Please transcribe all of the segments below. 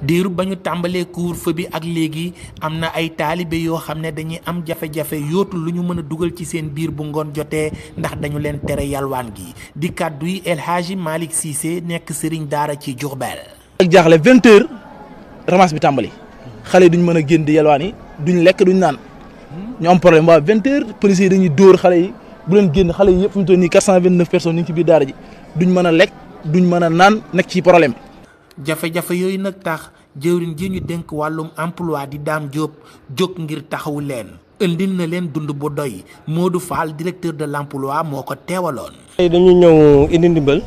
diiru ba ñu tàmbalee couvre-feu bi ak léegi am na ay taalibe yoo xam ne dañuy am jafe-jafe yootu lu ñu mën a dugal ci seen biir bu ngoon jotee ndax dañu leen tere yalwaan gi di kàddu yi El Hadji Malick Cissé nekk sëriñ daara ci Diourbel. ak jaaxle 20h ramas bi tàmbali xale yi duñ mën a génn di yalwaan yi duñ lekk duñ naan ñu am problème waa 20h policiers yi dañuy dóor xale yi bu leen génn xale yi yëpp fi mu toll nii 429 personnes ñu ngi ci biir daara ji duñ mën a lekk duñ mën a naan nekk ci problème. jafe-jafe yooyu nag tax jëwriñ ji ñu dénk wàllum emploi di Dame Diop jóg ngir taxawu leen indil na leen dund bu doy Modou Fall directeur de l'emploi moo ko teewaloon. dañu ñëw indi ndimbal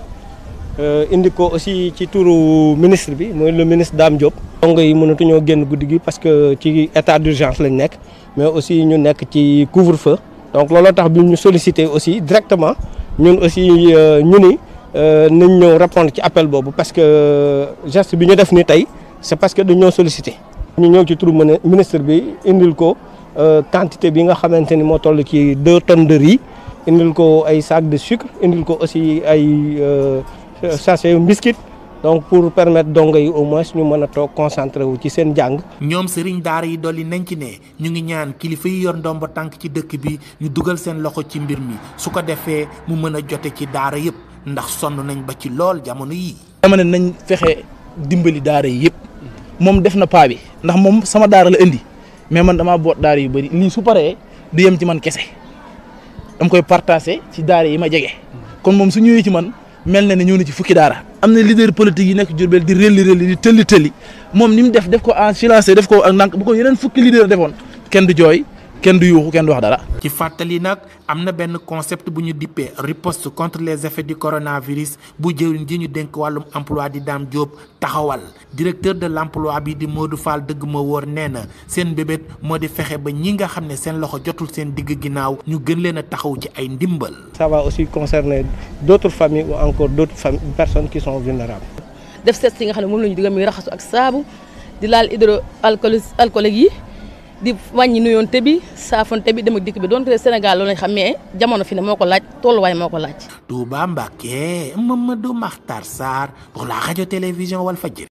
indi ko aussi ci turu ministre bi mooy le ministre Dame Diop. ndongo yi mënatuñoo génn guddi gi parce que ci état d'urgence lañ nekk mais aussi ñu nekk ci couvre-feu donc looloo tax bi ñu sollicité aussi directement ñun aussi ñu ni nañ ñëw répondre ci appel boobu parce que geste bi ñu def ni tey c'est parce que dañoo sollicité. ñu ñëw ci turu ministre bi indil ko quantité bi nga xamante ni moo toll ci 2 tonnes de riz indil ko ay sacs de sucre indil ko aussi ay sachets biscuit donc pour permettre dongo yi au moins ñu mën a toog concentré wu ci seen jàng. ñoom sëriñ daara yi dolli nañ ci ne ñu ngi ñaan kilifa yi yor ndombo tànk ci dëkk bi ñu dugal seen loxo ci mbir mi su ko defee mu mën a jote ci daara yëpp ndax sonn nañ ba ci lool jamono yii. dama ne nañ fexe dimbali daara yi yëpp moom def na paa bi ndax moom sama daara la indi mais man damaa boot daara yu bëri lii su paree du yem ci man kese dama koy partagé ci daara yi ma jege kon moom su ñëwee ci man mel na ne ñëw na ci fukki daara. am na leader politique yi nekk Diourbel di rëlli di tëlli moom ni mu def ko en silence def ko ak ndànk bu ko yeneen fukki leader defoon kenn du jooy kenn du yuuxu kenn du wax dara. ci fàttali nag am na benn concept bu ñu dippee riposte contre les effets du coronavirus bu jëwriñ ji ñu dénk wàllum emploi di Dame Diop taxawal directeur de l'emploi bi di Modou Fall dëgg ma wóor nee na seen mbébét moo di fexe ba ñi nga xam ne seen loxo jotul seen digg ginnaaw ñu gën leen a taxaw ci ay ndimbal. Ça va aussi concerner d'autres familles ou encore d'autres personnes qui sont vulnérables. def seet si nga xam ne moom la ñu digal muy raxasu ak saabu di laal hydroalcoolique yi. di wàññi nuyoonte bi saafonte bi dem ak dikk bi doon te Sénégal loolu lañ xam mais jamono fi ne moo ko laaj tolluwaay moo ko laaj. Touba Mbacké Mamadou Makhtar Sarr pour la radio télévision Walfadjri.